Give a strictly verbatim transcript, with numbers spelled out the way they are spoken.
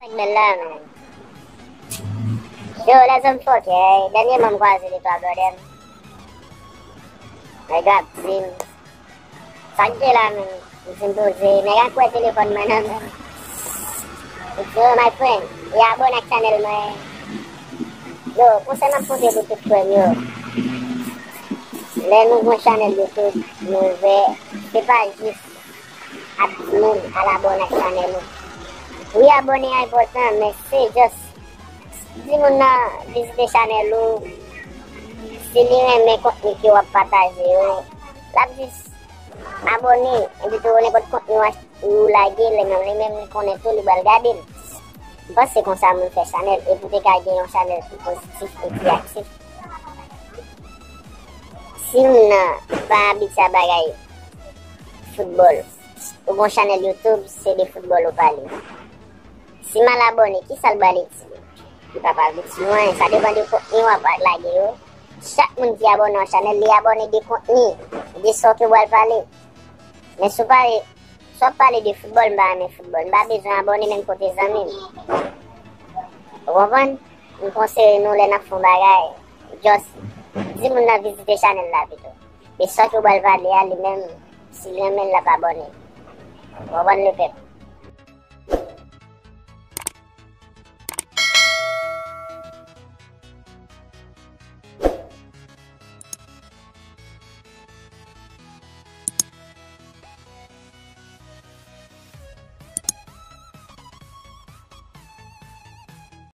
Nèg bèl la, men. Yo, lèzòm fòkè, dènyèman m kwaze de twa blòdè m. Nèg ap di m, sa k gen la, men? M di m poze, nèg ap kwè telefòn mwen nan men m. M di, yo, my friend, e abòne ak chanèl mwen. Yo, konsèy m ap pote pou tout frè m yo. Lè nou gon chanèl YouTube, nou ouvè, se pa jis ap di moun al abòne ak chanèl ou. Wi, abòne a enpòtan, men se just di moun nan vizite chanèl ou. Si li renmen kontni ke w ap pataje yo, l ap jis abòne, epi tou nenpòt kontni w ach- ou lage, li menm, li menm li konnen tou, li pral gade l. M panse konsa moun fè chanèl, e pou te ka gen yon chanèl ki pozitif e ki aktif. Si moun nan pa abitye a bagay foutbòl, ou gon chanèl YouTube, se de foutbòl ou pale. Si m al abòne, kisa l pral di? Li pa pral di nou anyen, sa depann de kontni w ap lage yo. Chak moun ki abòne yon chanèl, li abòne de kontni, de sa w ke w pral pale. Men si w pale, si w ap pale de foutbòl, m pa renmen foutbòl. M pa bezwen abòne menm kote zanmi m. Ou konprann? M konseye nou lè n ap fè yon bagay, just di moun nan vizite chanèl la pito. E sa ke w pral pale a, li menm, si l renmen l, l ap abòne. Ou konprann, lepèp?